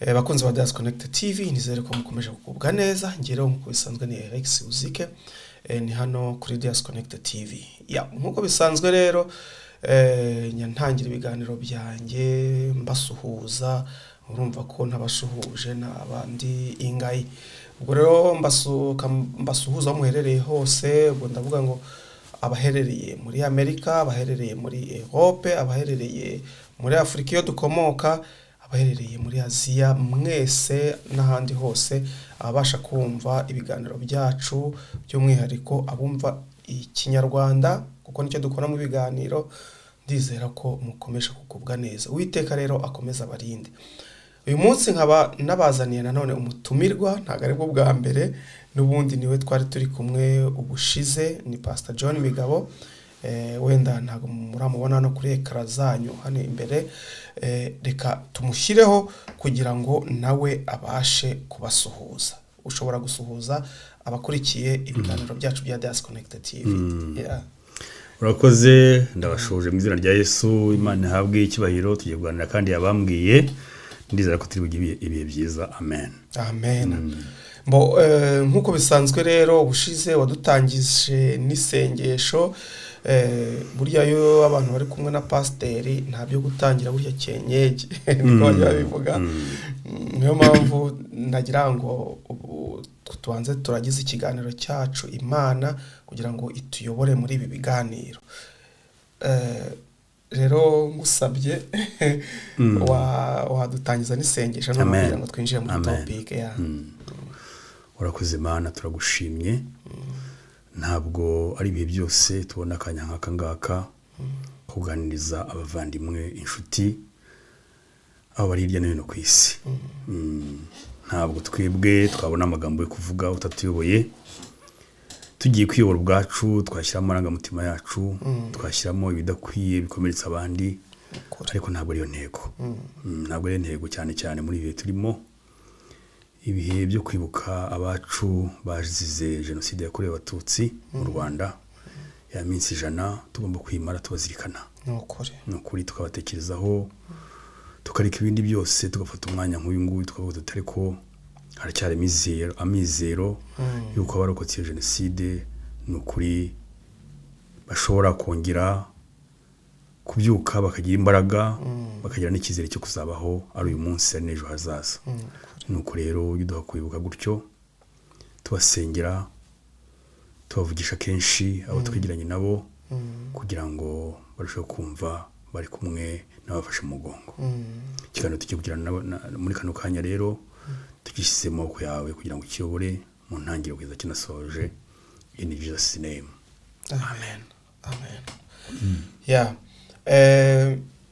Bakunzi ba Das Connect TV, nizere ko mukomeje kugubwa neza. Ngereho nk'uko bisanzwe ni Alex Uzike, ni hano kuri Das Connect TV. Ya, nk'uko bisanzwe rero, ntangira ibiganiro byanjye mbasuhuza. Urumva ko ntabasuhuje n'abandi ingayi. Ubwo rero mbasuhuza aho muherereye hose. Ubwo ndavuga ngo abaherereye muri Amerika, abaherereye muri Europe, abaherereye muri Afurika iyo dukomoka, abaherereye muri Aziya, mwese n'ahandi hose ababasha kumva ibiganiro byacu, by'umwihariko abumva Ikinyarwanda kuko nicyo dukora mu biganiro. Ndizera ko mukomeje kugubwa neza. Uwiteka rero akomeza abarinde. Uyu munsi nkaba nabazaniye nanone umutumirwa, ntabwo aribwo bwa mbere, n'ubundi niwe twari turi kumwe ubushize, ni Pastor John Migabo. Wenda ntabwo muramubona hano kuri écran zanyu hano imbere. Reka tumushyireho kugira ngo nawe abashe kubasuhuza. Ushobora gusuhuza abakurikiye ibiganiro byacu bya Das Connect TV. Yeah. Urakoze. Ndabashuhuje mu izina rya Yesu. Imana ihabwe icyubahiro. Tugiye kuganira kandi yabambwiye, ndizera ko turi bugire ibihe byiza. Amen. Amen. Bo, nk'uko bisanzwe rero, ubushize wadutangije n'isengesho. Burya iyo abantu bari kumwe na pasiteri nta byo gutangira burya cyenyege, niko bajya babivuga. Niyo mpamvu nagira ngo ubu tubanze turagize ikiganiro cyacu Imana kugira ngo ituyobore muri ibi biganiro. Rero ngusabye wadutangiza n'isengesho noneho Amen. kugira ngo twinjire muri Amen. topic ya. Urakoze Imana, turagushimye. Ntabwo ari ibihe byose tubona akanya nk'aka ngaka kuganiriza abavandimwe, inshuti, aho bari hirya no hino ku isi. Ntabwo twebwe twabona amagambo yo kuvuga utatuyoboye. Tugiye kwiyobora ubwacu, twashyiramo amarangamutima yacu, twashyiramo ibidakwiye bikomeretsa abandi. Ukuri. Ariko ntabwo ariyo ntego. Ntabwo ariyo ntego, cyane cyane muri ibi bihe turimo, ibihe byo kwibuka abacu bazize Jenoside yakorewe Abatutsi mu Rwanda. Ya minsi 100 tugomba kuyimara tubazirikana. Ni ukuri. Ni ukuri, tukabatekerezaho, tukareka ibindi byose, tugafata umwanya nk'uyu nguyu tukavuga tuti: "Ariko haracyari amizero y'uko abarokotse iyo jenoside ni ukuri bashobora kongera kubyuka, bakagira imbaraga, bakagira n'icyizere cyo kuzabaho, ari uyu munsi, ari n'ejo hazaza." Ni uko rero ujye uduha kwibuka gutyo, tubasengera, tubavugisha kenshi abo twegeranye nabo, kugira ngo barusheho kumva bari kumwe n'abafashe mu mugongo. Ikiganiro tugiye kugirana muri kano kanya rero tugishyize mu maboko yawe kugira ngo ukiyobore mu ntangiriro kugeza kinasoje. In Jesus name. Amen, amen. Ya,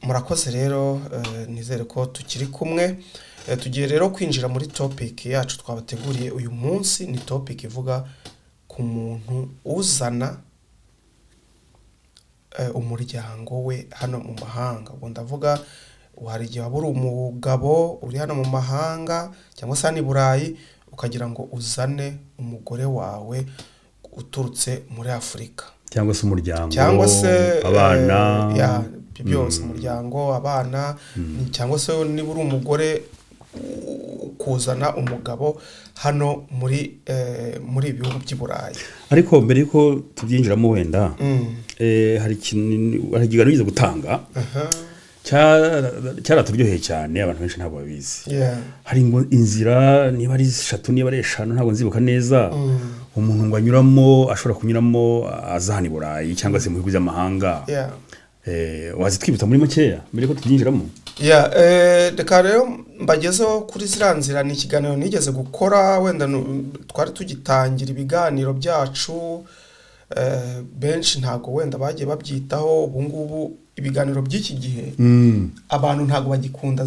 murakoze rero. Nizere ko tukiri kumwe. Tugiye rero kwinjira muri topic yacu twabateguriye uyu munsi. Ni topic ivuga ku muntu uzana umuryango we hano mu mahanga. Ubwo ndavuga hari igihe waba uri umugabo uri hano mu mahanga cyangwa se hano i Burayi, ukagira ngo uzane umugore wawe uturutse muri Afurika. Cyangwa se umuryango. Cyangwa se abana. Ya, ibyo byose, umuryango, abana, cyangwa se niba uri umugore kuzana umugabo hano muri ibi bihugu by'i Burayi. Ariko mbere yuko tubyinjiramo wenda, hari ikiganiro wigeze gutanga cyaraturyoheye cyane, abantu benshi ntabwo babizi. Hari ngo inzira niba ari eshatu, niba ari eshanu, ntabwo nzibuka neza, umuntu ngo anyuramo, ashobora kunyuramo aza hano i Burayi cyangwa se mu bihugu by'amahanga. Wazitwibutsa muri makeya mbere ko tubyinjiramo? Yeah, reka rero mbagezeho kuri ziriya nzira. Ni ikiganiro nigeze gukora, wenda twari tugitangira ibiganiro byacu. Benshi ntabwo wenda bagiye babyitaho. Ubu ngubu ibiganiro by'iki gihe, abantu ntabwo bagikunda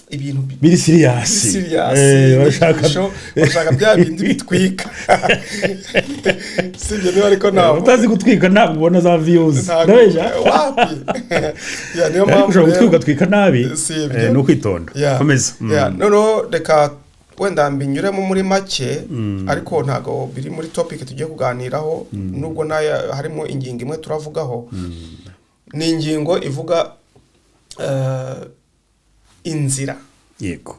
ibintu biri serious. Serious. Bashaka bashaka bya bindi bitwika, sibyo? Niba ariko ntabwo utazi gutwika ntabwo ubona za views. Ntabwo- Ndabeshya? Wapi. Yeah, niyo Ariko mpamvu ushobora rero- gutwika ugatwika nabi. Si ibyo. Ni ukwitonda. Komeza. Yeah, noneho reka wenda mbinyuremo muri make, ariko ntabwo biri muri topic tugiye kuganiraho, nubwo nayo harimo ingingo imwe turavugaho. Ni ingingo ivuga inzira yego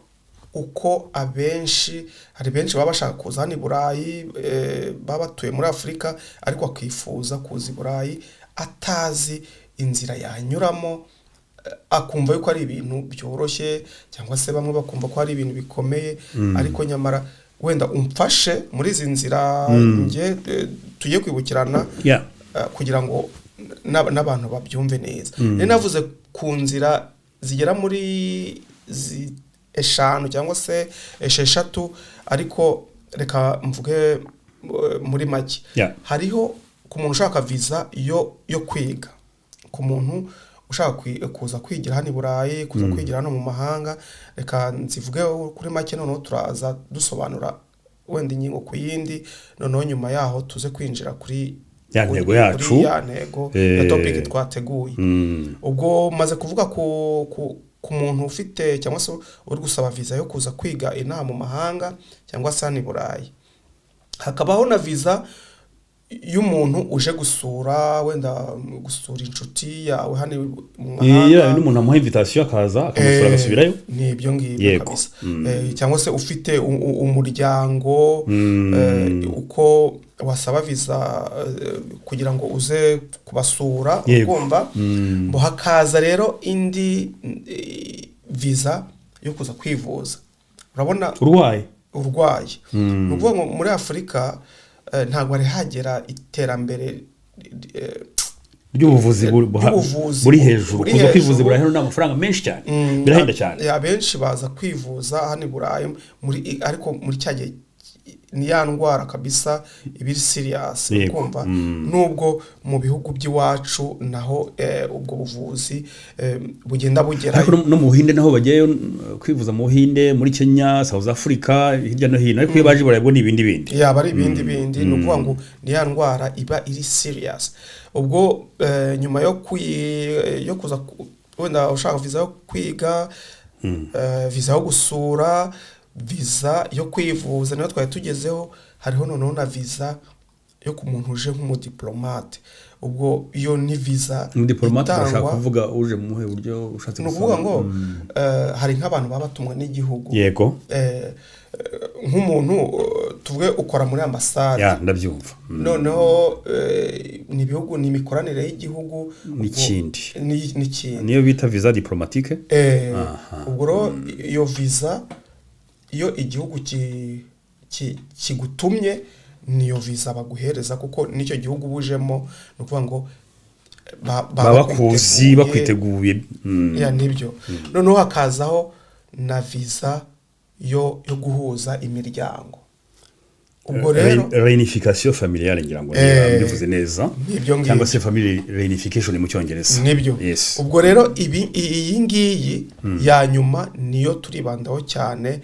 Uko abenshi, hari benshi baba bashaka kuza hano i Burayi, baba batuye muri Afurika ariko akifuza kuza i Burayi atazi inzira yanyuramo, akumva yuko ari ibintu byoroshye, cyangwa se bamwe bakumva ko ari ibintu bikomeye. Ariko nyamara wenda umfashe muri izi nzira nge tugiye kwibukirana kugira ngo n'abantu babyumve neza. Rero navuze ku nzira zigera muri 5 cyangwa se 6, ariko reka mvuge muri make. Hariho ku muntu ushaka viza yo kwiga, ku muntu ushaka kuza kwigira hano i Burayi, kuza kwigira hano mu mahanga. Reka nzivuge kuri make, noneho turaza dusobanura wenda ingingo ku yindi, noneho nyuma yaho tuze kwinjira kuri Ya ntego yacu. Kuri ya ntego ya topic twateguye. Ubwo maze kuvuga ku muntu ufite cyangwa se uri gusaba viza yo kuza kwiga inaha mu mahanga cyangwa se hano i Burayi. Hakabaho na viza y'umuntu uje gusura, wenda gusura inshuti yawe hano mu Iyo mahanga. n'umuntu amuha invitation akaza akamusura, agasubirayo. Ni ibyo ngibyo kabisa. Cyangwa se ufite umuryango, uko wasaba viza kugira ngo uze kubasura. Ugomba ngo hakaza rero indi viza yo kuza kwivuza, urabona. Urwaye. Urwaye. Ni ukuvuga ngo muri Afurika ntabwo hari hagera iterambere ry'ubuvuzi ry'ubuvuzi buri hejuru. Buri Kuza kwivuza hejuru. i Burayi ni amafaranga menshi cyane, birahenda cyane. Abenshi baza kwivuza hano i Burayi muri, ariko muri cya gihe ni ya ndwara kabisa iba iri serious. Kumva nubwo mu bihugu by'iwacu naho ubwo buvuzi bugenda bugerayo. Ariko no mu Buhinde naho bajyayo kwivuza, mu Buhinde, muri Kenya, South Africa, hirya no hino, ariko iyo baje i Burayi bwo ni ibindi bindi. Yaba ari ibindi bindi. Ni ukuvuga ngo ni ya ndwara iba iri serious. Ubwo nyuma yo kuza wenda ushaka viza yo kwiga, viza yo gusura, viza yo kwivuza niyo twari tugezeho. Hariho noneho na viza yo ku muntu uje nk'umudiplomate. Ubwo iyo ni viza Umudiplomate urashaka itangwa kuvuga uje mu buhe buryo ushatse Ni ukuvuga ngo hari nk'abantu baba batumwa n'igihugu. Nk'umuntu tuvuge ukora muri ambasade. Ya, ndabyumva. Noneho ni ibihugu, ni imikoranire y'igihugu N'ikindi. N'ikindi. Niyo bita visa diplomatique. Ubwo rero iyo viza, iyo igihugu kigutumye, niyo viza baguhereza, kuko n'icyo gihugu uba ujemo, ni ukuvuga ngo baba bakuzi, bakwiteguye. bakwiteguye. Ya, nibyo. Noneho hakazaho na viza yo guhuza imiryango. Ubwo rero Réunification familiale, ngira ngo niba mbivuze neza. Nibyo ngibyo. Cyangwa se family reunification mu Cyongereza. Nibyo. Yes. Ubwo rero iyi ngiyi ya nyuma niyo turibandaho cyane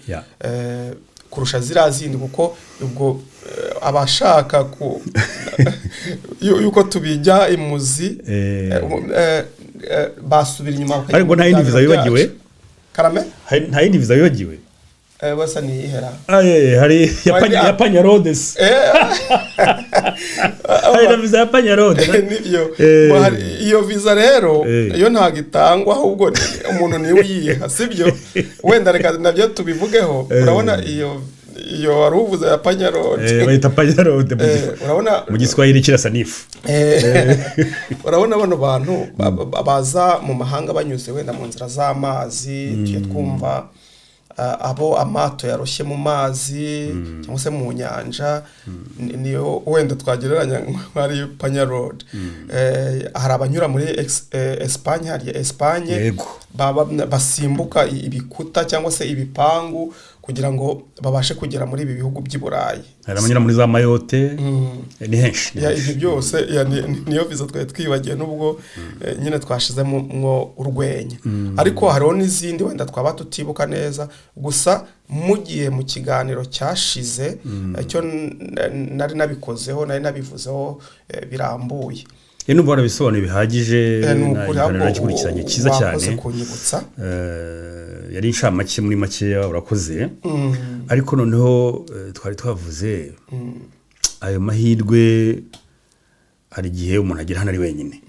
kurusha ziriya zindi, kuko ubwo abashaka yuko tubijya imuzi basubira inyuma bakajya Ariko mu nta yindi viza biganiro wibagiwe? byacu. Karame. Nta yindi viza wibagiwe? Basa niyihera. Hari ya ya Panyarodes. Hari na viza ya Panyarode. Nibyo. Ngo iyo viza rero iyo ntabwo itangwa, ahubwo umuntu niwe uyiha, sibyo? Wenda reka nabyo tubivugeho. Urabona iyo wari uvuze ya Panyarode. Bayita Panyarode Urabona mu Giswahili kirasa n'ifu. Urabona bano bantu baza mu mahanga banyuze wenda mu nzira z'amazi, tujya twumva abo amato yaroshye mu mazi cyangwa se mu nyanja, niyo wenda twagereranya nk'ari Panyarode. Hari abanyura muri Espagne, hari Espagne baba basimbuka ibikuta cyangwa se ibipangu kugira ngo babashe kugera muri ibi bihugu by'i Burayi. Hari abanyura muri za Mayotte, ni henshi, ni Ya, henshi. ibyo byose, ya, niyo viza twari twibagiwe, nubwo nyine twashizemo mwo urwenya, ariko hariho n'izindi wenda twaba tutibuka neza. Gusa mugiye mu kiganiro cyashize, cyo nari nabikozeho, nari nabivuzeho birambuye. Numva warabisobanuye bihagije. Ni ukuri, Ikiganiro ahubwo nagikurikiranye, cyiza wakoze cyane. kunyibutsa. Yari inshamake, muri makeya urakoze. Ariko noneho twari twavuze ayo mahirwe. Hari igihe umuntu agera hano ari wenyine,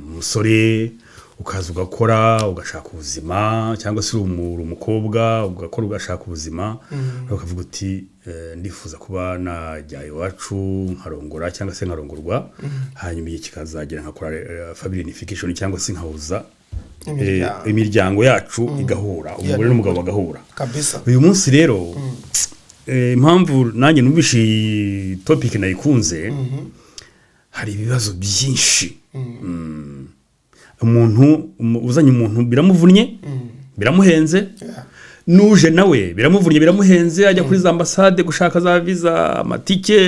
umusore Ukaza ugakora, ugashaka ubuzima, cyangwa se uri umukobwa ugakora, ugashaka ubuzima, ukavuga uti: "Ndifuza kuba najya iwacu nkarongora cyangwa se nkarongorwa, hanyuma igihe kikazagera nkakora family unification cyangwa se nkahuza imiryango. Imiryango yacu igahura, umugore n'umugabo bagahura." Uyu munsi rero, impamvu nanjye numvishe iyi topic nayikunze, hari ibibazo byinshi. Umuntu uzanye umuntu biramuvunnye, biramuhenze. N'uje nawe biramuvunnye, biramuhenze, ajya kuri za ambasade gushaka za viza, amatike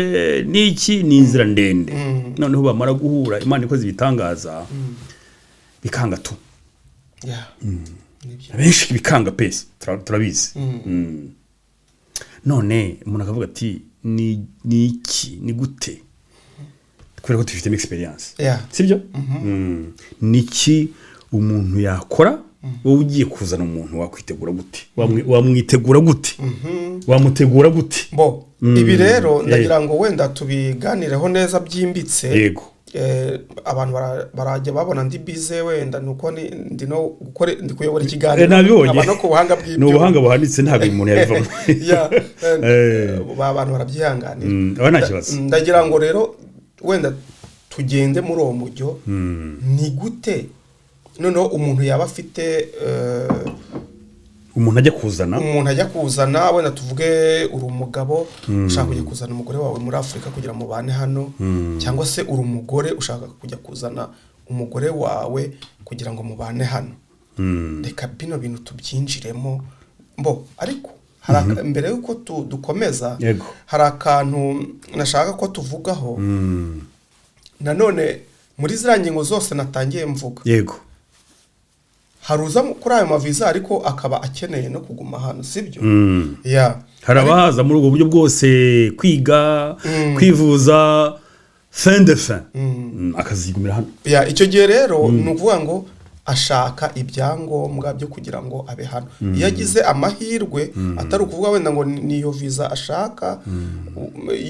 n'iki, ni inzira ndende. Noneho bamara guhura, Imana ikoze ibitangaza, bikanga tu. Nibyo. Abenshi bikanga pesi, turabizi. None umuntu akavuga ati: Ni iki? Ni gute?" Kubera ko tubifitemo experience, sibyo? Ni iki umuntu yakora? Wowe ugiye kuzana umuntu, wakwitegura gute? Wamwitegura gute? Wamutegura gute? Bo, ibi rero ndagira ngo wenda tubiganireho neza byimbitse. Abantu barajya babona ndi bize, wenda nuko ndi no gukora, ndi kuyobora ikiganiro, Nabibonye. nkaba no ku buhanga Ni bw'ibyuma. ubuhanga buhanitse, ntabwo uyu muntu yabivamo. Abantu barabyihanganira. Aba nta kibazo. Ndagira ngo rero wenda tugende muri uwo mujyo. Ni gute noneho umuntu yaba afite umuntu ajya kuzana? Umuntu ajya kuzana, wenda tuvuge uri umugabo ushaka kujya kuzana umugore wawe muri Afurika kugira ngo mubane hano, cyangwa se uri umugore ushaka kujya kuzana umugore wawe kugira ngo mubane hano. Reka bino bintu tubyinjiremo. Mbo ariko hari mbere y'uko dukomeza, hari akantu nashaka ko tuvugaho nanone muri ziriya ngingo zose natangiye mvuga. Hari uza kuri ayo maviza ariko akaba akeneye no kuguma hano, sibyo? Ya. Hari abahaza muri ubwo buryo bwose, kwiga, kwivuza, fin de fin, akazigumira hano. Ya, icyo gihe rero ni ukuvuga ngo ashaka ibyangombwa byo kugira ngo abe hano. Iyo agize amahirwe, atari ukuvuga wenda ngo ni iyo viza ashaka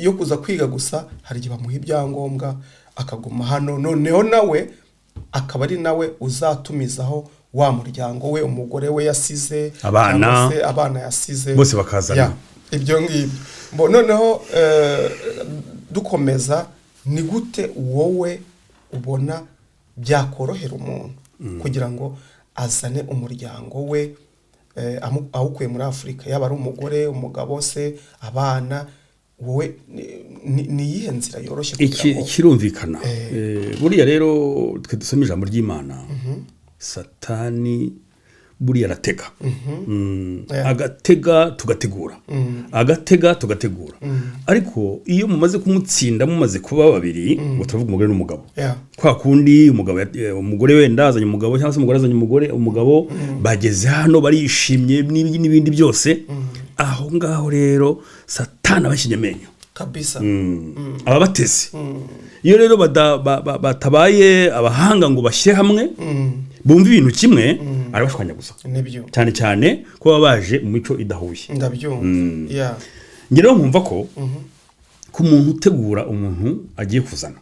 yo kuza kwiga gusa, hari igihe bamuha ibyangombwa akaguma hano, noneho nawe akaba ari nawe uzatumizaho wa muryango we, umugore we yasize, abana. Cyangwa se abana yasize. Bose bakazana. Ya, ibyo ngibyo. Bo, noneho dukomeza, ni gute wowe ubona byakorohera umuntu kugira ngo azane umuryango we awukuye muri Afurika, yaba ari umugore, umugabo se, abana? Wowe ni iyihe nzira yoroshye kugira Iki ngo kirumvikana. Buriya rero twe dusoma ijambo ry'Imana, Satani buriya aratega. Agatega tugategura, agatega tugategura, ariko iyo mumaze kumutsinda, mumaze kuba babiri, ngo turavuga umugore n'umugabo, kwa kundi umugabo umugore wenda azanye umugabo cyangwa se umugore azanye umugore, umugabo, bageze hano barishimye n'ibindi byose, aho ngaho rero Satani abashyize amenyo. Aba bateze. Iyo rero batabaye abahanga ngo bashyire hamwe, bumve ibintu kimwe, arabashwanya gusa. Nibyo. Cyane cyane ko baba baje mu mico idahuye. Ndabyumva, yeah. Njye rero nkumva ko ku muntu utegura umuntu agiye kuzana,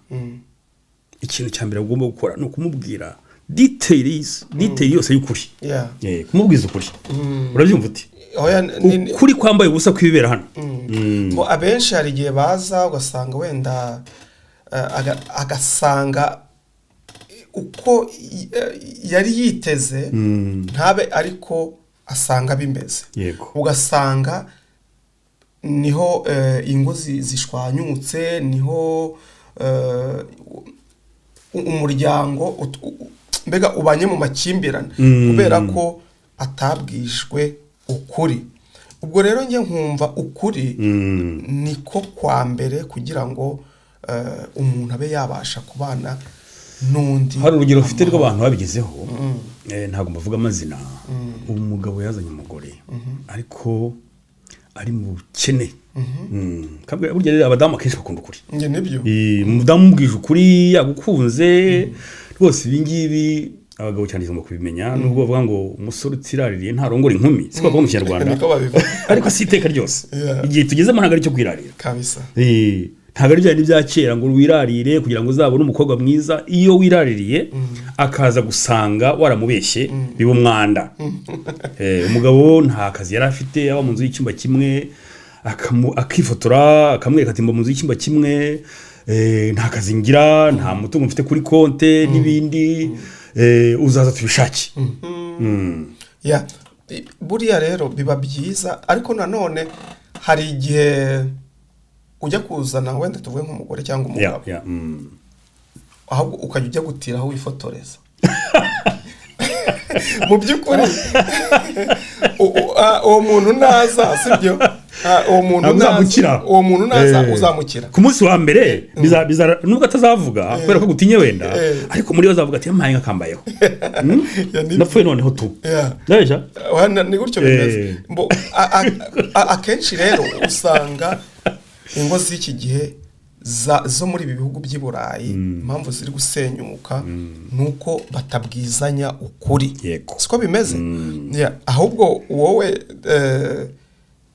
ikintu cya mbere agomba gukora ni ukumubwira details, detail yose y'ukuri. Kumubwiza ukuri, urabyumva uti? Oya, Ukuri kwambaye ubusa kwibera hano. Ngo abenshi hari igihe baza ugasanga wenda agasanga uko yari yiteze ntabe ariko asanga bimeze. Ugasanga niho ingo zishwanyutse, niho umuryango mbega ubanye mu makimbirane, kubera ko atabwijwe ukuri. Ubwo rero njye nkumva ukuri niko kwa mbere kugira ngo umuntu abe yabasha kubana n'undi. Hari urugero mfite rw'abantu babigezeho, ntabwo mbavuga amazina. Umugabo yazanye umugore ariko ari mu bukene. Burya rero abadamu akenshi bakunda ukuri. Njye nibyo. Umudamu umubwije ukuri yagukunze rwose. Ibi ngibi abagabo cyane tugomba kubimenya, nubwo bavuga ngo umusore utiraririye ntarongora inkumi, siko bavuga mu Kinyarwanda? Niko babivuga. Ariko si iteka ryose. Igihe tugezemo ntabwo ari icyo kwirarira. Ntabwo ari bya bindi bya kera ngo wirarire kugira ngo uzabone umukobwa mwiza. Iyo wiraririye akaza gusanga waramubeshye, biba umwanda. Umugabo nta kazi yari afite, aba mu nzu y'icyumba kimwe, akifotora, akamwereka ati: "Mba mu nzu y'icyumba kimwe, nta kazi ngira, nta mutungo mfite kuri konte n'ibindi, uzaza tubishake." Ya, buriya rero biba byiza, ariko nanone hari igihe ujya kuzana, wenda tuvuge nk'umugore cyangwa umugabo, ahubwo ukajya ujya gutira aho wifotoreza. Mu by'ukuri uwo muntu naza, sibyo? Uwo muntu Ntabwo naza, uzamukira. uwo muntu naza uzamukira. Ku munsi wa mbere nubwo atazavuga kubera ko agutinye wenda, ariko muri we azavuga ati: "Yampaye nkakambayeho." Ya, Napfuye noneho tu. Ndabeshya? Ni gutyo bimeze. Akenshi rero usanga ingo z'iki gihe zo muri ibi bihugu by'i Burayi, impamvu ziri gusenyuka ni uko batabwizanya ukuri. Siko bimeze? Yeah, ahubwo wowe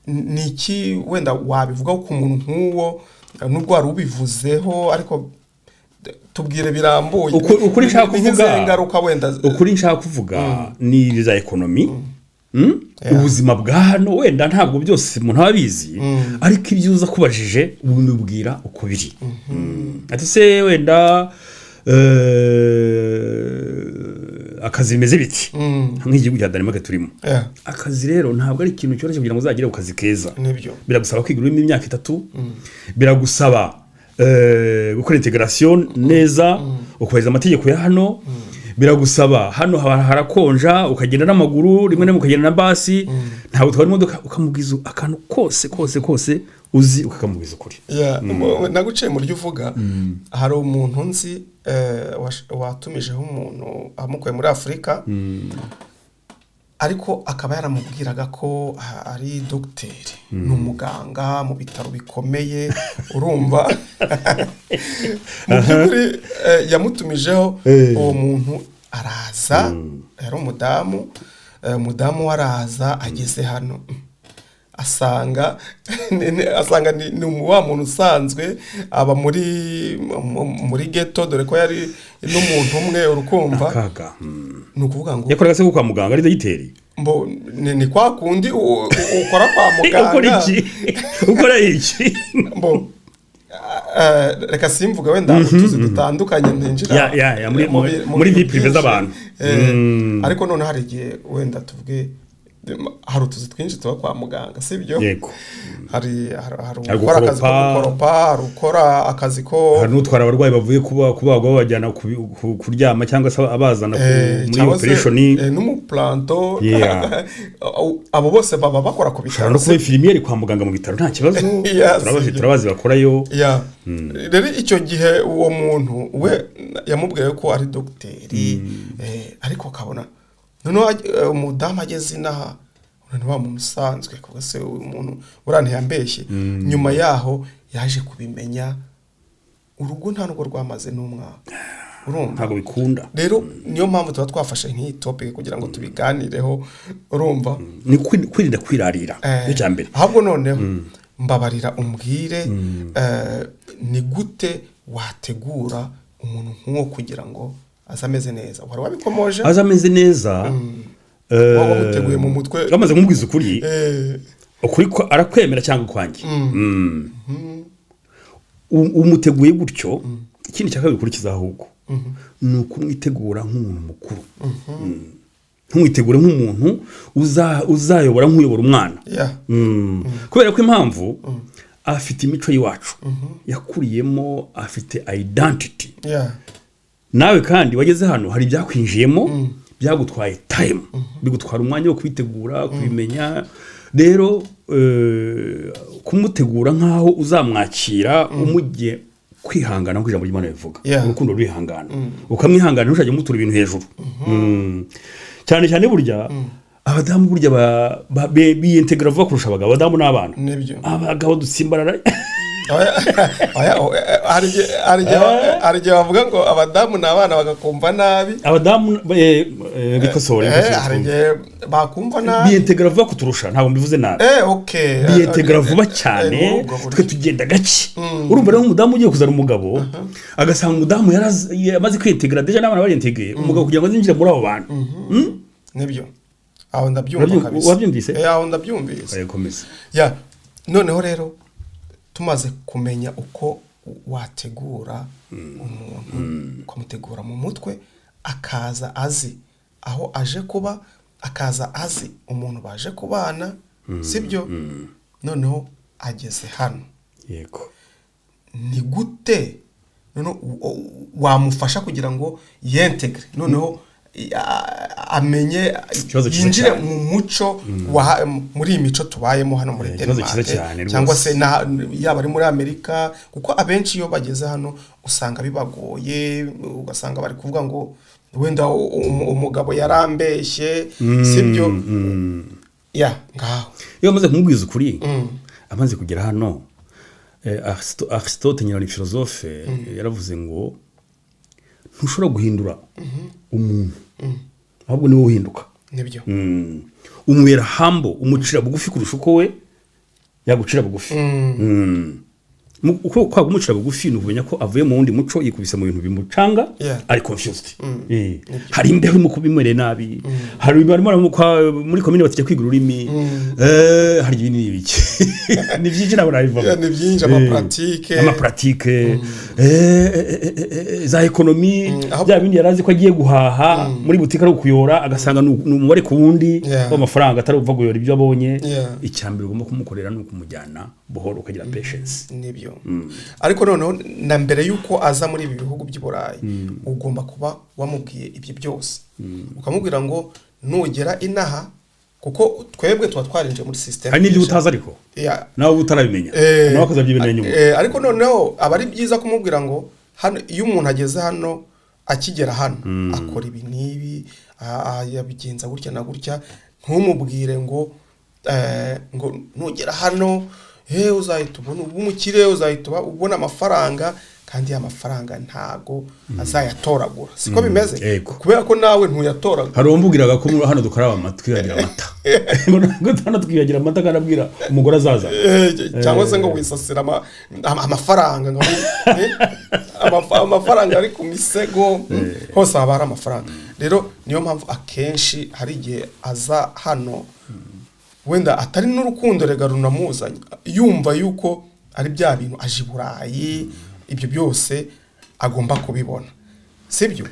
ni iki wenda wabivugaho ku muntu nk'uwo, nubwo wari ubivuzeho, ariko tubwire birambuye. Ukuri nshaka Ni nk'izihe kuvuga ngaruka wenda ukuri nshaka kuvuga ni za economy. Ubuzima bwa hano wenda ntabwo byose umuntu aba abizi, ariko ibyo uza kubajije ubimubwira uko biri. Ati: "Se wenda akazi bimeze biti?" Nk'igihugu cya Denmark turimo, akazi rero ntabwo ari ikintu cyoroshye kugira ngo uzagere ku kazi keza. Nibyo. Biragusaba kwiga ururimi imyaka 3, biragusaba gukora integration neza, ukubahiriza amategeko ya hano, biragusaba, hano harakonja, ukagenda n'amaguru, rimwe na rimwe ukagenda na basi, ntabwo utwara imodoka. Ukamubwiza akantu kose kose kose uzi, ukakamubwiza ukuri. Yeah, naguciye mu ryo uvuga. Hari umuntu nzi watumijeho umuntu amukuye muri Afurika, ariko akaba yaramubwiraga ko ari dogiteri, ni umuganga mu bitaro bikomeye. Urumva, mu by'ukuri yamutumijeho, uwo muntu araza, yari umudamu, umudamu we araza, ageze hano asanga ni wa muntu usanzwe aba muri ghetto, dore ko yari n'umuntu umwe, urukumva. Akaga. Ni ukuvuga ngo Yakoraga se ko kwa muganga ari dogiteri? Mbo ni kwa kundi ukora kwa Ukora muganga. iki? Ukora iki? Mbo reka simvuge wenda utuzi dutandukanye ntinjira Ya, mu muri bintu vie privée byinshi. z'abantu. Ariko noneho hari igihe wenda tuvuge hari utuzi twinshi tuba kwa muganga, sibyo? Yego. Hari Hari ukora akazi ko gukoropa. gukoropa, hari ukora akazi ko Hari n'utwara abarwayi bavuye kubagwa babajyana kuryama cyangwa se abazana muri cyangwa se, operation. N'umuplanto. Abo bose baba bakora ku Ushobora bitaro. no kuba infirmière kwa muganga mu bitaro, nta kibazo. Yeah, sibyo. Turabazi bakorayo. Ya, rero icyo gihe uwo muntu we yamubwiye ko ari dogiteri, ariko akabona noneho umudamu ageze inaha, ni wa muntu usanzwe, kuko se uyu muntu buriya ntiyambeshye. Nyuma yaho yaje kubimenya, urugo nta nubwo rwamaze n'umwaka, urumva? Ntabwo bikunda. Rero niyo mpamvu tuba twafashe nk'iyi topic kugira ngo tubiganireho, urumva? Ni kwirinda kwirarira, nicyo cya mbere. Ahubwo noneho mbabarira umbwire, ni gute wategura umuntu nk'uwo kugira ngo aze ameze neza? Wari wabikomoje. Aza ameze neza, Waba wamuteguye mu mutwe. Bamaze kumubwiza ukuri, ukuri ko arakwemera cyangwa ukwanjye. Umuteguye gutyo. Ikindi cya kabiri ukurikiza ahubwo ni ukumwitegura nk'umuntu mukuru. Ntumwitegure nk'umuntu uzayobora, nk'uyobora umwana. Kubera ko impamvu afite imico y'iwacu yakuriyemo, afite identity. Nawe kandi wageze hano hari ibyakwinjiyemo byagutwaye time, bigutwara umwanya wo kubitegura, kubimenya. Rero kumutegura nk'aho uzamwakira, umugiye kwihangana nk'uko ijambo ry'Imana ribivuga, urukundo rurihangana, ukamwihangana, ntushake umutura ibintu hejuru. Cyane cyane burya abadamu burya biyentegera vuba kurusha abagabo, abadamu n'abana. Nibyo. Abagabo dutsimbarara. Oya, oya, oya, hari igihe bavuga ngo abadamu ni abana, bagakumva nabi. Abadamu bikosore. Hari igihe bakumva nabi. Biyentegara vuba kuturusha, ntabwo mbivuze nabi. Biyentegara vuba cyane. Muri ubwo buryo. Twe tugenda gake. Urumva rero, umudamu ugiye kuzana umugabo, agasanga umudamu yamaze kwiyentegara déjà, n'abana bariyentegeye, umugabo kugira ngo azinjire muri abo bantu. Nibyo, aho ndabyumva kabisa. Wabyumvise? Aho ndabyumvise. Komeza. Ya, noneho rero tumaze kumenya uko wategura umuntu, ukamutegura mu mutwe, akaza azi aho aje kuba, akaza azi umuntu baje kubana, sibyo? Noneho ageze hano, ni gute noneho wamufasha kugira ngo yentegre, noneho amenye, Ikibazo cyiza yinjire cyane. mu muco muri iyi mico tubayemo hano muri Ikibazo cyiza Denmark, cyane rwose. cyangwa se yaba ari muri Amerika? Kuko abenshi iyo bageze hano usanga bibagoye, ugasanga bari kuvuga ngo wenda umugabo yarambeshye, sibyo? Ya, ngaho. Iyo amaze kumubwiza ukuri, amaze kugera hano, Aristote nyina ni philosophe, yaravuze ngo ntushobora guhindura umuntu, ahubwo niwe uhinduka. Nibyo. Umubera hambo, umucira bugufi kurusha uko we yagucira bugufi. Uko kwa kumucira bugufi ni ukumenya ko avuye mu wundi muco, yikubise mu bintu bimucanga, ari confused. Hari imbeho irimo kubimereye nabi, hari barimo muri komine batijya kwiga ururimi, hari ibindi n'ibiki, ni byinshi, ntabwo nabivamo. Yeah, ni byinshi, amapratique. Amapratique, za économie, bya bindi yari azi ko agiye guhaha muri butike ari ukuyora, agasanga ni umubare ku wundi w'amafaranga, atari upfa kuyora ibyo abonye. Icya mbere ugomba kumukorera ni ukumujyana buhoro, ukagira patience. Nibyo, ariko noneho na mbere y'uko aza muri ibi bihugu by'i Burayi, ugomba kuba wamubwiye ibyo byose, ukamubwira ngo nugera inaha, kuko twebwe tuba twarinjiye muri système. Hari n'ibyo utazi ariko nawe uba utarabimenya, nawe akazabyibonera nyuma. Ariko noneho aba ari byiza kumubwira ngo hano, iyo umuntu ageze hano, akigera hano akora ibi n'ibi, yabigenza gutya na gutya. Ntumubwire ngo ngo nugera hano uzahita ubona uba umukire, uzahita ubona amafaranga, kandi ya mafaranga ntago azayatoragura, siko bimeze? Yego. Kubera ko nawe ntuyatoragura. Hari uwambwiraga ko hano dukaraba amata, twiyagira amata, ngo hano twiyagira amata, kandi abwira umugore azaza. Cyangwa se ngo wisasira amafaranga ngo amafaranga ari ku misego, hose haba hari amafaranga. Rero niyo mpamvu akenshi hari igihe aza hano wenda atari n'urukundo rega runamuzanye, yumva yuko ari bya bintu, aje i Burayi, ibyo byose agomba kubibona, sibyo?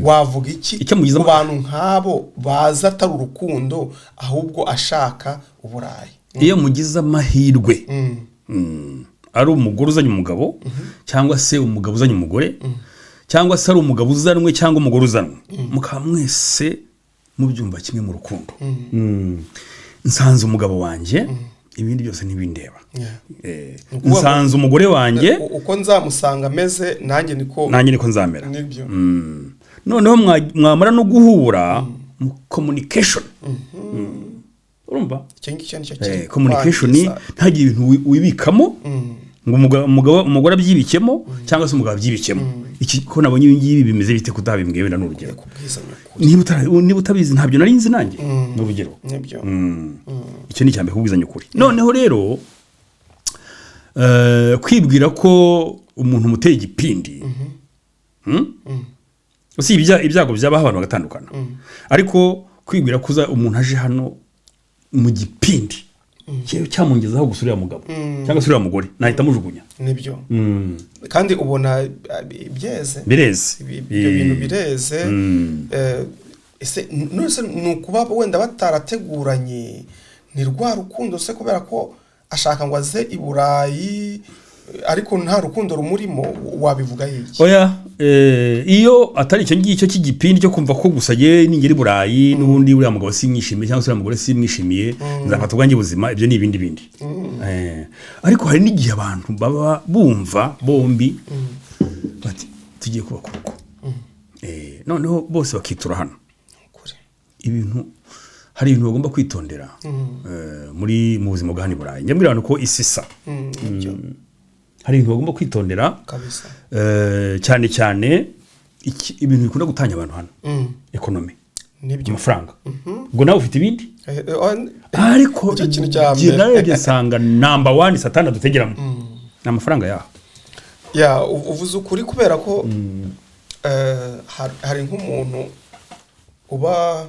Wavuga iki Icyo mugize ku bantu nk'abo baza atari urukundo, ahubwo ashaka Uburayi? Iyo mugize amahirwe, ari umugore uzanye umugabo, cyangwa se umugabo uzanye umugore, cyangwa se ari umugabo uzanwe cyangwa umugore uzanwe, mukaba mwese mubyumva kimwe mu rukundo. Nsanze umugabo wanjye, ibindi byose ntibindeba. Ni ukuvuga ngo- Nsanze umugore wanjye, Uko nzamusanga ameze, nanjye niko nanjye niko nzamera. Nibyo. Noneho mwamara no guhura mu communication, urumva? Icyo ngicyo nicyo kiri Communication, kwangiza. ntagire ibintu wibikamo ngo umugore abyibikemo cyangwa se umugabo abyibikemo. Iki ko nabonye ibi ngibi bimeze bite, kutabimbwiye? Wenda ni urugero. Kubwizanya ukuri. Niba utabizi, ntabyo nari nzi nanjye, ni urugero. Nibyo. Icyo ni icyambere, kubwizanya ukuri. Noneho rero kwibwira ko umuntu umuteye igipindi, Usibye ibyago byabaho abantu bagatandukana, ariko kwibwira ko umuntu aje hano mu gipindi cyamungezaho gusa uriya mugabo cyangwa se uriya mugore, nahita amujugunya. Nibyo, kandi ubona byeze. Bireze. Ibyo bintu bireze. Ese none ni ukuba wenda batarateguranye, ni rwa rukundo se, kubera ko ashaka ngo aze i Burayi, ariko nta rukundo rumurimo? Wabivuga iki? Oya, iyo atari icyo ngicyo cy'igipindi cyo kumva ko gusa ye ningera i Burayi n'ubundi uriya mugabo simwishimiye cyangwa se uriya mugore simwishimiye, nzafata ubwanjye buzima, ibyo ni ibindi bindi. Ariko hari n'igihe abantu baba bumva bombi bati tugiye kubaka urugo, noneho bose bakitura hano. Ukuri. Ibintu, hari ibintu bagomba kwitondera muri mu buzima bwa hano i Burayi. Njya mbwira abantu ko isi isa Nibyo. Hari ibintu bagomba kwitondera. Cyane cyane ibintu bikunda gutanya abantu hano, économie, amafaranga. Ubwo nawe ufite ibindi, ariko Nicyo kintu cya njye mbere. narebye nsanga number one satani adutegeramo ni amafaranga yaho. Ya, uvuze ukuri, kubera ko hari nk'umuntu uba,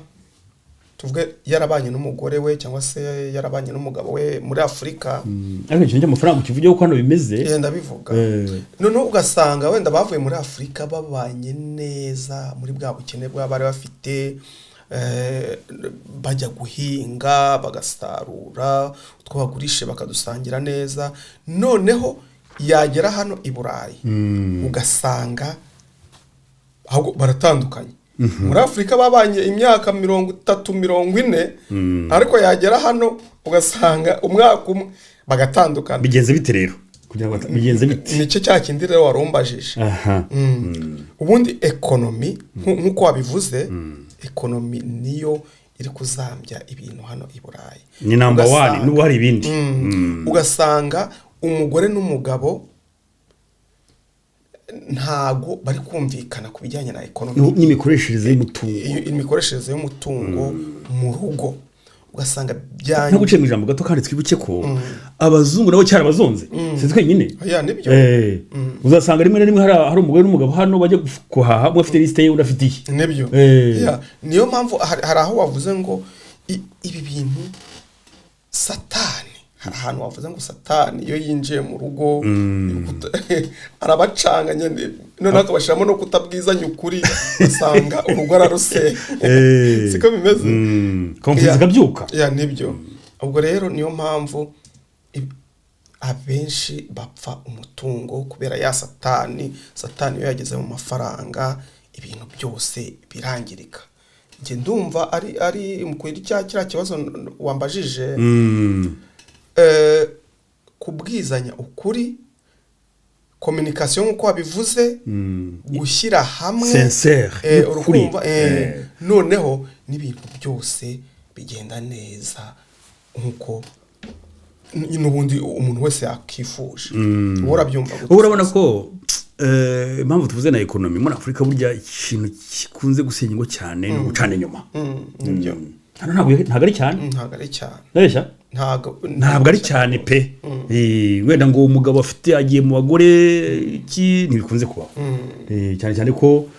tuvuge, yarabanye n'umugore we cyangwa se yarabanye n'umugabo we muri Afurika. Ariko ikintu cy'amafaranga ukivugeho ko hano bimeze. Ndabivuga. Noneho ugasanga wenda bavuye muri Afurika babanye neza muri bwa bukene bwa bari bafite, bajya guhinga bagasarura utwo bagurishe bakadusangira neza. Noneho yagera hano i Burayi, ugasanga ahubwo baratandukanye. Muri Afurika babanye imyaka 30, 40, ariko yagera hano ugasanga umwaka umwe bagatandukana. Bigenze bite rero? Kugira ngo bigenze bite? Nicyo cya kindi rero warumbajije. Ubundi économie, nk'uko wabivuze, économie niyo iri kuzambya ibintu hano i Burayi. Ni number one, nubwo hari ibindi. Ugasanga umugore n'umugabo ntago bari kumvikana ku bijyanye na économie n'imikoreshereze y'umutungo. Imikoreshereze y'umutungo mu rugo, ugasanga No byanyu guciye mu ijambo gato, kandi twibuke ko abazungu nabo cyarabazonze, si twenyine. Oya, nibyo. Uzasanga rimwe na rimwe hari umugore n'umugabo hano bajya guhaha, umwe afite lisite ye, undi afite iye. Nibyo. Ya, niyo mpamvu hari aho wavuze ngo ibi bintu satani, hari ahantu wavuze ngo satani iyo yinjiye mu rugo arabacanga nyine, noneho akabashyiramo no kutabwizanya ukuri, ugasanga urugo ararusenya. Siko bimeze? Conflict zikabyuka. Ya, nibyo. Ubwo rero niyo mpamvu abenshi bapfa umutungo kubera ya satani. Satani iyo yageze mu mafaranga, ibintu byose birangirika. Njye ndumva ari kuri cya kiriya kibazo wambajije, kubwizanya ukuri, communication nk'uko wabivuze, gushyira hamwe. Sincère, y'ukuri. Urukumva, noneho n'ibintu byose bigenda neza nk'uko n'ubundi umuntu wese yakifuje. Wowe urabyumva gute? Ubu urabona ko impamvu tuvuze na économie, muri Afurika burya ikintu gikunze gusenya ingo cyane ni ugucana inyuma. Nibyo. Hano ntabwo ari cyane. Ntabwo ari cyane. Ndabeshya? Ntabwo. Ntabwo ari cyane pe. Wenda ngo umugabo afite agiye mu bagore, iki ntibikunze kubaho. Cyane cyane ko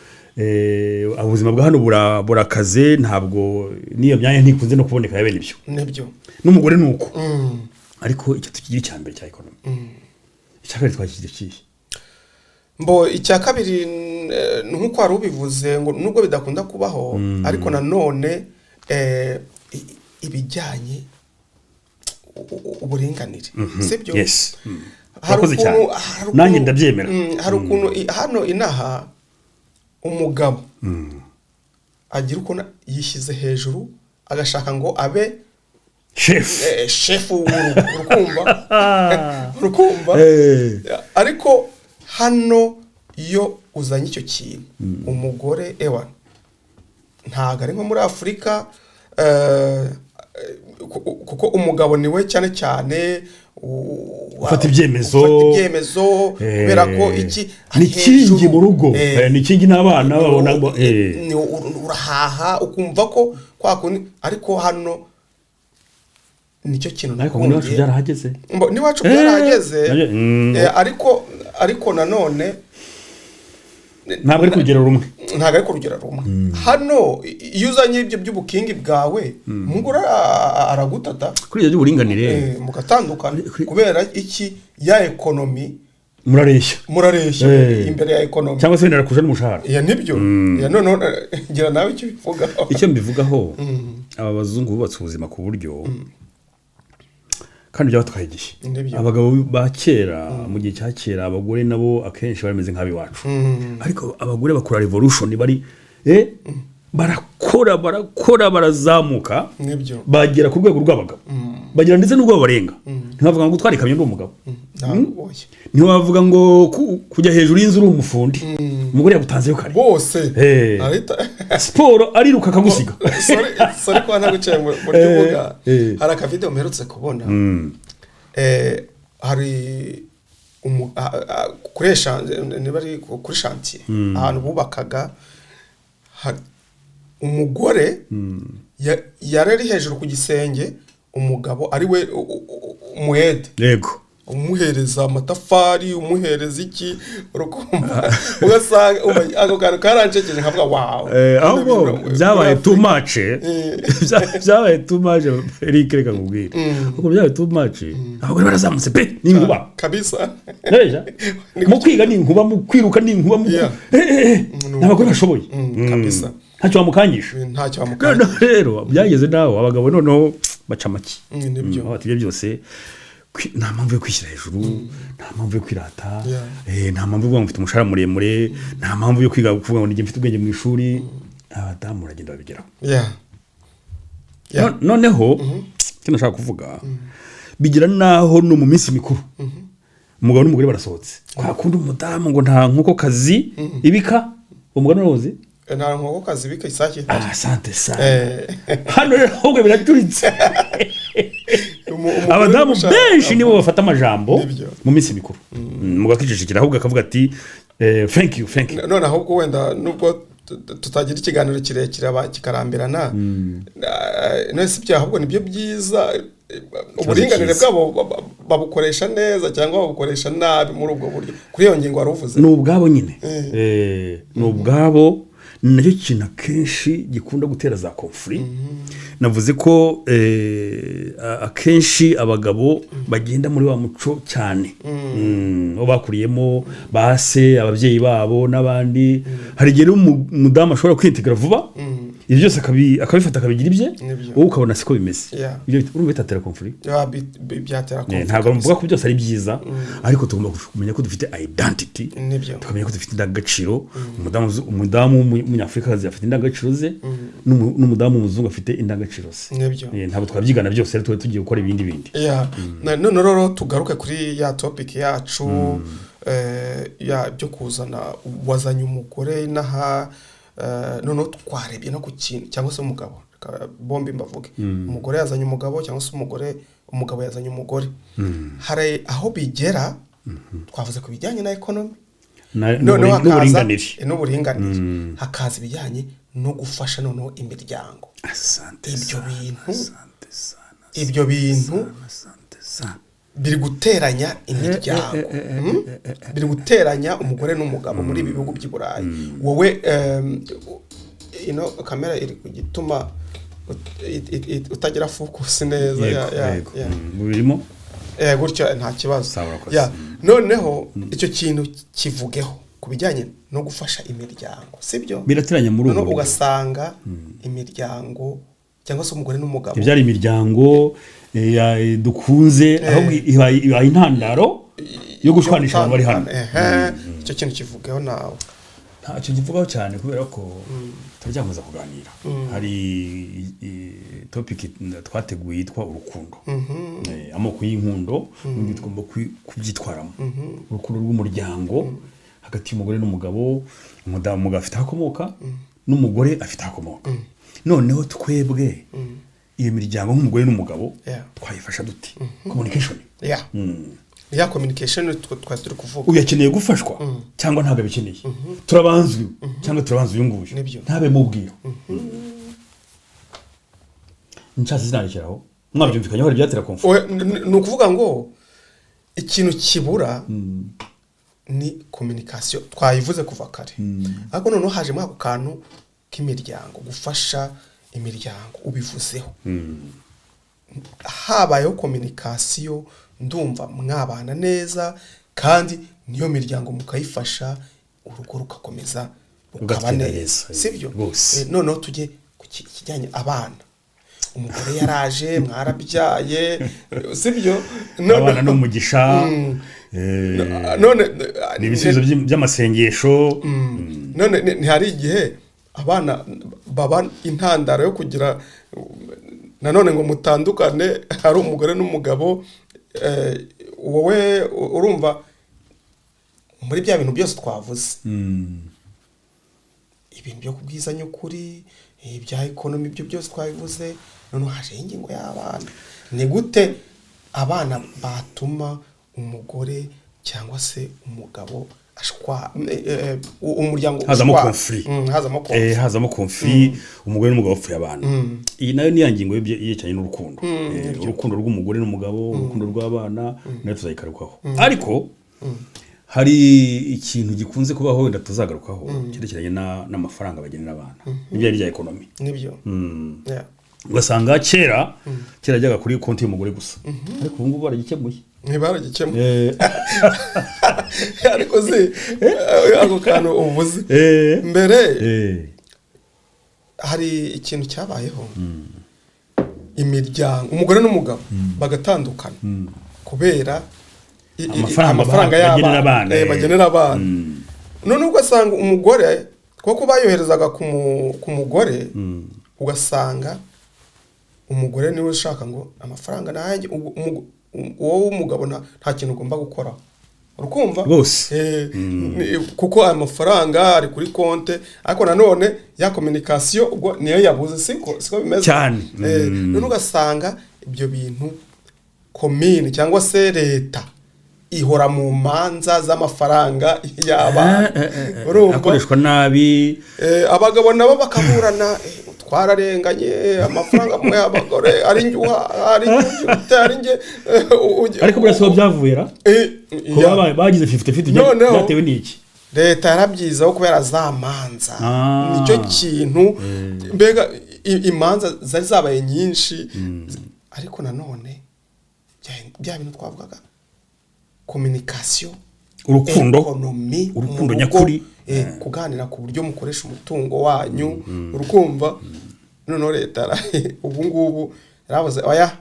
ubuzima bwa hano burakaze, ntabwo n'iyo myanya ntikunze no kuboneka ya bene ibyo. Nibyo. N'umugore ni uko. Ariko icyo tukigira icya mbere cya économie, icya kabiri twakigira ikihe? Mbo icya kabiri, nk'uko wari ubivuze ngo nubwo bidakunda kubaho, ariko nanone ibijyanye uburinganire, sibyo? Yes. Hari Urakoze cyane. hari Nanjye ndabyemera. Hari ukuntu hano inaha umugabo agira ukuntu yishyize hejuru, agashaka ngo abe chef. Shefu w'urugo, urukumva, urukumva. Ariko hano iyo uzanye icyo kintu, umugore ewa ntabwo ari nko muri Afurika, kuko umugabo niwe cyane cyane Ufata ibyemezo. Ufata ibyemezo, kubera ko iki Ni kingi hejuru. mu rugo. Ni kingi n'abana babona ngo Urahaha ukumva ko kwa kundi, ariko hano nicyo kintu Ariko ngo n'iwacu nakundiye. byarahageze. N'iwacu byarahageze. Ariko nanone Ntabwo ari ku rugero rumwe. Ntabwo ari ku rugero rumwe. Hano iyo uzanye ibyo by'ubukingi bwawe, umugore aragutata. Kuri ibyo by'uburinganire. Mugatandukana kubera iki? Ya économie. Murareshya. Murareshya imbere ya économie. Cyangwa se wenda arakuja n'umushahara. Ya, nibyo. Ya, noneho ngira nawe icyo ubivugaho. Icyo mbivugaho, aba bazungu bubatse ubuzima ku buryo kandi byabatwaye igihe. Abagabo ba kera, mu gihe cya kera, abagore nabo akenshi bari bameze nk'ab'iwacu, ariko abagore bakora revolution, bari barakora, barakora, barazamuka, bagera ku rwego rw'abagabo, bagera ndetse n'ubwo babarenga. Ntibavuga ngo gutwara ikamyo ndi umugabo. Ntabwo, oya. Ntiwavuga ngo kujya hejuru y'inzu uri umufundi, umugore yagutanzeyo kare. Bose arita Siporo ariruka akagusiga. Sorry, sorry kuba ntaguciye mu buryo uvuga. Hari akavideo mperutse kubona. Hari Kuri niba ari kuri chantier, ahantu bubakaga, umugore yari ari hejuru ku gisenge, umugabo ari we umuyede, umuhereza amatafari, umuhereza iki, urukumva ugasanga ako kantu karancekeje, nkavuga: "Wow." Ahubwo byabaye too much. Byabaye too much, Eric, reka nkubwire. Ahubwo byabaye too much, abagore barazamutse pe, ni inkuba. Kabisa. Nabeshya? Mu kwiga ni inkuba, mu kwiruka ni inkuba, mu ni abagore bashoboye. Kabisa. Ntacyo wamukangisha. Ntacyo wamukanga. Noneho rero byageze naho abagabo noneho baca amaki. Nibyo. Bati ibyo byose nta mpamvu yo kwishyira hejuru, nta mpamvu yo kwirata, nta mpamvu yo kuvuga ngo mfite umushahara muremure, nta mpamvu yo kwiga kuvuga ngo nijye mfite ubwenge mu ishuri. Abadamu baragenda babigeraho. Noneho icyo nashaka kuvuga, bigira naho no mu minsi mikuru umugabo n'umugore barasohotse, kwa kundi umudamu ngo nta nkokokazi ibika, umugabo n'uruzi. Nta nkokokazi ibika isake ihari. Ah, sante sana. Hano rero ahubwo biracuritse. Umugore Abadamu benshi nibo bafata amajambo Nibyo. mu minsi mikuru. Umugabo akicecekera, ahubwo akavuga ati: "Thank you, thank you." None ahubwo wenda nubwo tutagira ikiganiro kirekire kikarambirana, none si byo, ahubwo nibyo byiza, uburinganire Cyiza. bwabo babukoresha neza cyangwa babukoresha nabi muri ubwo buryo, kuri iyo ngingo wari uvuze? Ni ubwabo nyine. Ni ubwabo, ni nacyo kintu akenshi gikunda gutera za conflits. Navuze ko akenshi abagabo bagenda muri wa muco cyane wo bakuriyemo, ba se, ababyeyi babo n'abandi. Hari igihe rero umudamu ashobora kwiintegra vuba, ibyo byose akabifata akabigira ibye, Nibyo. wowe ukabona siko bimeze. Ibyo urumva bitatera conflit? Ya, byatera conflit Ntabwo kabisa. mvuga ko byose ari byiza, ariko tugomba kumenya ko dufite identity, tukamenya ko dufite indangagaciro. Umudamu w'umunyafurikakazi afite indangagaciro ze, n'umudamu w'umuzungu afite indangagaciro ze. Ntabwo twabyigana byose rero, tuba tugiye gukora ibindi bindi. Ya, none rero tugaruke kuri ya topic yacu, ya byo kuzana, wazanye umugore inaha, noneho twarebye no ku kintu cyangwa se umugabo. Reka bombi mbavuge, umugore yazanye umugabo cyangwa se umugabo yazanye umugore, hari aho bigera. Twavuze ku bijyanye na economy, noneho hakaza n'uburinganire. N'uburinganire, hakaza ibijyanye no gufasha noneho imiryango. Asante Ibyo sana, bintu, asante sana, ibyo bintu asante sana. biri guteranya imiryango. Biri guteranya umugore n'umugabo muri ibi bihugu by'i Burayi. Wowe, ino kamera iri kugituma utagira focus neza. Yego. Yego. Birimo. Gutyo nta kibazo. Sawa, urakoze. Ya, noneho icyo kintu kivugeho ku bijyanye no gufasha imiryango, sibyo? Birateranya muri ubu Noneho buryo. ugasanga imiryango cyangwa se umugore n'umugabo Ibyari imiryango dukunze, ahubwo ibaye intandaro yo gushwanisha abantu bari hano. Ehe, icyo kintu kivugeho nawe. Ntacyo nkivugaho cyane kubera ko turacyakomeza kuganira. Hari topic twateguye yitwa urukundo. Amoko y'inkundo n'uburyo tugomba kubyitwaramo, urukundo rw'umuryango hagati y'umugore n'umugabo. Umudamu, umugabo afite aho akomoka n'umugore afite aho akomoka. Noneho twebwe iyo miryango nk'umugore n'umugabo twayifasha dute? Communication. Ya communication twari turi kuvuga. Uyu akeneye gufashwa cyangwa ntabwo abikeneye, turabanza uyu cyangwa turabanza uyu nguyu, ntabe mubwira nshatse sinarekeraho, mwabyumvikanyeho, hari ibyatera conflit. Oya, ni ukuvuga ngo ikintu kibura ni communication, twayivuze kuva kare, ariko noneho hajemo ako kantu k'imiryango, gufasha imiryango ubivuzeho. Habayeho communication, ndumva mwabana neza, kandi niyo miryango mukayifasha, urugo rugakomeza rukaba Rugatwara neza, neza, sibyo? Rwose. Noneho tujye ku kijyanye abana. Umugore yaraje, mwarabyaye, sibyo? Abana ni umugisha, None ni ibisubizo by'amasengesho. None ntihari igihe abana baba intandaro yo kugira nanone ngo mutandukane, hari umugore n'umugabo? Wowe urumva muri bya bintu byose twavuze, ibintu byo kubwizanya ukuri, ibya economy, ibyo byose twabivuze, noneho hajeho ingingo y'abana. Ni gute abana batuma umugore cyangwa se umugabo Cyangwa se umugabo ashwa umuryango Hazamo ushwana. Conflit. Hazamo conflit. Hazamo conflit, umugore n'umugabo bapfuye abana. Iyi nayo ni ya ngingo yerekeranye n'urukundo. Urukundo rw'umugore n'umugabo, urukundo rw'abana, nayo tuzayigarukaho. Ariko hari ikintu gikunze kubaho wenda tuzagarukaho cyerekeranye n'amafaranga bagenera abana, n'ibyo bya économie. Nibyo. Yeah. Ugasanga kera kera yajyaga kuri konti y'umugore gusa, ariko ubu ngubu baragikemuye. Ntibaragikemuye. Ariko se ako kantu uvuze, mbere hari ikintu cyabayeho, imiryango, umugore n'umugabo bagatandukana kubera Amafaranga amafaranga bagenera y'abana abana, bagenera abana. None ugasanga umugore, kuko bayoherezaga ku mugore, ugasanga umugore niwe ushaka ngo amafaranga nanjye, wowe w'umugabo nta kintu ugomba gukora, urukumva? Bose. Kuko aya mafaranga ari kuri konte, ariko nanone ya communication ubwo niyo yabuze, siko bimeze? Cyane. None ugasanga ibyo bintu komine cyangwa se leta ihora mu manza z'amafaranga y'abana. Urumva? Akoreshwa nabi. Abagabo nabo bakaburana, twararenganye, amafaranga mwe abagore ari njye uha, ari njye ute, ari njye Ariko buriya siho byavuye ra? Ko bagize 50-50, Noneho- byatewe n'iki? Leta yarabyizaho kubera za manza. Nicyo kintu mbega imanza zari zabaye nyinshi, ariko nanone bya bintu twavugaga, communication, Urukundo. économie Urukundo mu rugo, nyakuri. Kuganira ku buryo mukoresha umutungo wanyu, urukumva? Noneho leta ubu ngubu yaravuze: "Oya,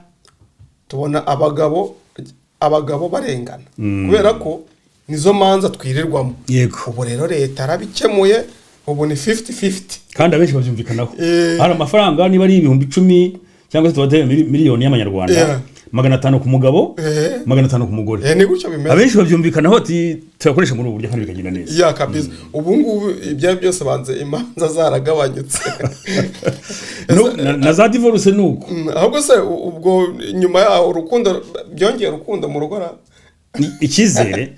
tubona abagabo barengana kubera ko nizo manza twirirwamo." Ubu rero leta yarabikemuye, ubu ni 50-50. Kandi abenshi babyumvikanaho. Hari amafaranga, niba ari 10,000 cyangwa se tubateye miliyoni y'amanyarwanda, 500 ku mugabo, 500 ku mugore. Ni gutyo bimeze. Abenshi babyumvikanaho ati tuyakoresha muri ubu buryo, kandi bikagenda neza. Ya, kabisa, ubu ngubu ibyo ari byo byose banze imanza zaragabanyutse. No, na za divorce ni uko. Ahubwo se ubwo nyuma yaho urukundo, byongeye urukundo mu rugo ra? Ni icyizere,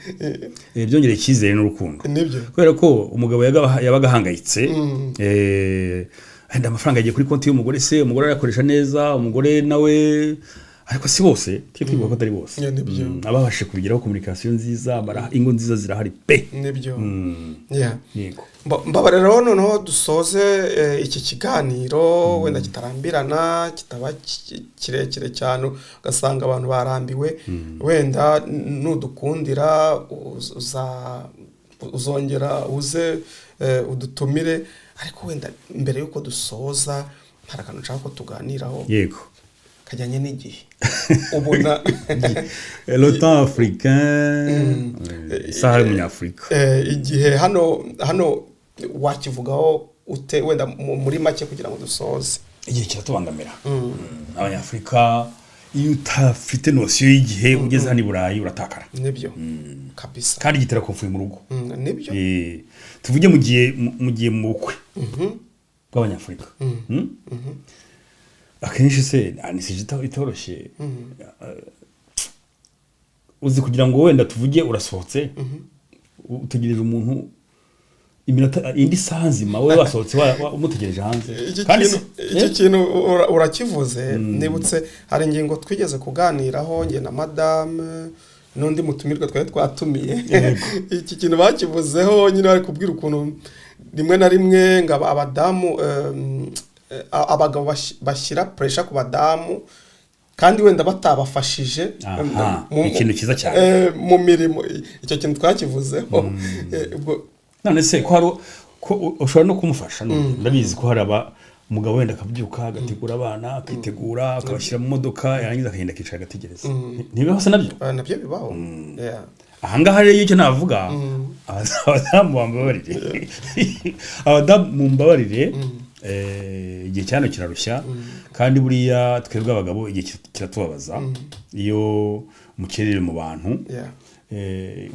byongereye icyizere n'urukundo. Nibyo. Kubera ko umugabo yabaga ahangayitse, wenda amafaranga yagiye kuri konti y'umugore, se umugore arayakoresha neza, umugore nawe. Ariko si bose, tujye twibuka ko atari bose. Yeah, nibyo. Ababashije kubigeraho communication nziza, ingo nziza zirahari pe. Nibyo. Yeah. Yego. Mbabarira rero, noneho dusoze iki kiganiro, wenda kitarambirana, kitaba kirekire cyane ugasanga abantu barambiwe. Wenda nudukundira uzongera uze udutumire, ariko wenda mbere y'uko dusoza hari akantu nshaka ko tuganiraho kajyanye n'igihe ubona. Le temps africain, isaha y'umunyafurika. Igihe hano wakivugaho ute, wenda muri make, kugira ngo dusoze? Igihe kiratubangamira. Abanyafurika, iyo utafite notion y'igihe ugeze hano i Burayi uratakara. Nibyo kabisa. Kandi gitera conflit mu rugo. Nibyo. Tuvuge mu gihe mu bukwe bw'abanyafurika. Akenshi se ni sujet itoroshye. Uzi kugira ngo wenda tuvuge urasohotse, utegereje umuntu iminota, indi saha nzima, wowe wasohotse umutegereje hanze. Iki Kandi kintu iki kintu urakivuze, nibutse hari ingingo twigeze kuganiraho njye na madame n'undi mutumirwa twari twatumiye. Iki kintu bakivuzeho nyine, bari kubwira ukuntu rimwe na rimwe ngo abadamu, abagabo bashyira pressure ku badamu kandi wenda batabafashije. Aha, ikintu cyiza cyane. Mu mirimo. Icyo kintu twakivuzeho. Ubwo None se ko hari ko ushobora no kumufasha n'ubu, ndabizi ko hari aba umugabo wenda akabyuka, agategura abana, akitegura, akabashyira mu modoka, yarangiza akagenda akicara agategereza. Ntibibaho se nabyo? Nabyo bibaho. Yeah. Ahangaha rero icyo navuga, abadamu bambabarire, abadamu mumbabarire, igihe cyano kirarushya, kandi buriya twebwe abagabo igihe kiratubabaza iyo mukerere mu bantu.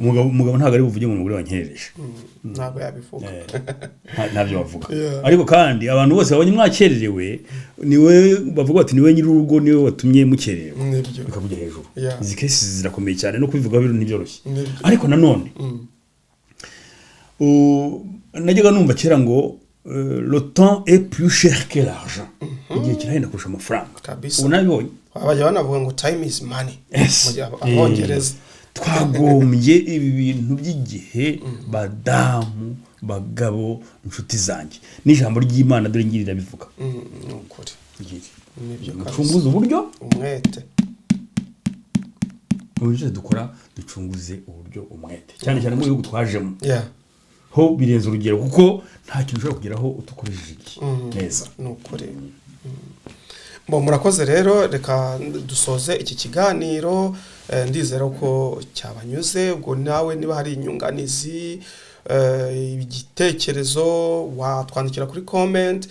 Umugabo ntabwo ari buvuge ngo umugore wankerereje. Ntabwo yabivuga. Ntabyo bavuga. Ariko kandi abantu bose babonye mwakererewe, niwe bavuga bati: "Niwe nyir'urugo, niwe watumye mukererwa." Bikakujya hejuru. Izi case zirakomeye cyane, no kubivugaho biro ntibyoroshye. Ariko nanone najyaga numva kera ngo "Le temps est plus cher que l'argent", igihe kirahenda kurusha amafaranga. Ubu nabibonye. Bajya banavuga ngo "Time is money" Yes. mu gihe Abongereza. Twagombye ibi bintu by'igihe, badamu, bagabo, inshuti zanjye, n'ijambo ry'Imana dore ngiri rirabivuga. Ni ukuri. Ngiri. Nibyo kabisa. Mucunguze uburyo umwete. Mu bintu byose dukora, ducunguze uburyo umwete, cyane cyane mu bihugu twajemo. Ho birenze urugero, kuko nta kintu ushobora kugeraho udakoresheje igihe neza. Ni ukuri. Bo murakoze rero, reka dusoze iki kiganiro. Ndizera ko cyabanyuze. Ubwo nawe niba hari inyunganizi, igitekerezo, watwandikira kuri comment.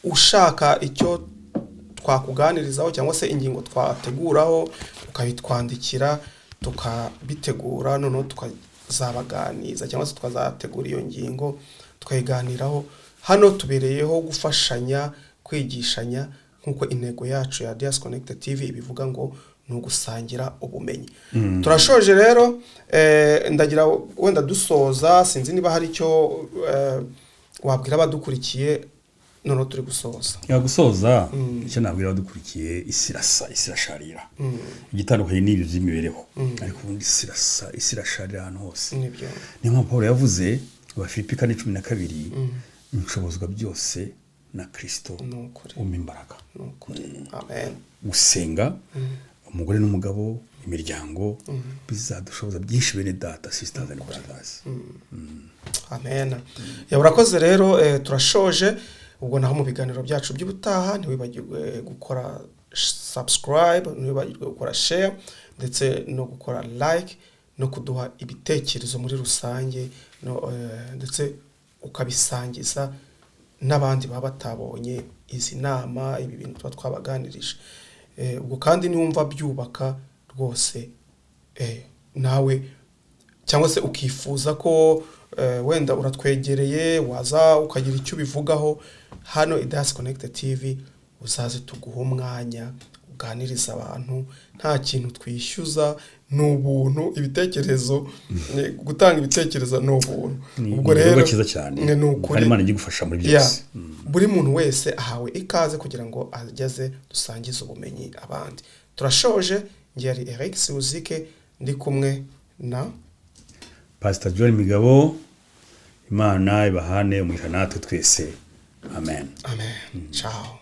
Ushaka icyo twakuganirizaho cyangwa se ingingo twateguraho, ukabitwandikira tukabitegura, noneho tukazabaganiza cyangwa se tukazategura iyo ngingo tukayiganiraho. Hano tubereyeho gufashanya, kwigishanya, nk'uko intego yacu ya Dias Connect TV ibivuga ngo ni ugusangira ubumenyi. Turashoje rero. Ndagira wenda dusoza, sinzi niba hari icyo wabwira abadukurikiye, noneho turi gusoza. Ya, gusoza, icyo nabwira abadukurikiye, isi irasa, isi irasharira. Igitandukanye n'ibyo by'imibereho, ariko ubundi isi irasa, isi irasharira ahantu hose. Niyo mpamvu Paul yavuze Abafilipi 4:12: "Nshobozwa byose na Kirisito Ni ukuri. umpa imbaraga." Ni ukuri, amen. Gusenga, umugore n'umugabo, imiryango, bizadushoboza byinshi, bene data, sisters and brothers. Amen. Ya, urakoze rero. Turashoje ubwo, naho mu biganiro byacu by'ubutaha ntiwibagirwe gukora subscribe, ntiwibagirwe gukora share, ndetse no gukora like, no kuduha ibitekerezo muri rusange, no, ndetse ukabisangiza n'abandi baba batabonye izi nama, ibi bintu tuba twabaganirije. Ubwo kandi niwumva byubaka rwose, nawe cyangwa se ukifuza ko wenda uratwegereye, waza ukagira icyo ubivugaho hano Idas Connect TV, uzaze tuguhe umwanya uganiriza abantu. Nta kintu twishyuza, ni ubuntu. Ibitekerezo, gutanga ibitekerezo ni ubuntu. Ni Ubwo igikorwa rero cyiza cyane. Ni ukuri. Kandi Imana ijye igufasha muri byose. Buri muntu wese ahawe ikaze kugira ngo ageze dusangize ubumenyi abandi. Turashoje. Ngiye ari Eric Siwuzike, ndi kumwe na Pastor John Migabo. Imana ibahane umugisha natwe twese, amen. Amen, ciao.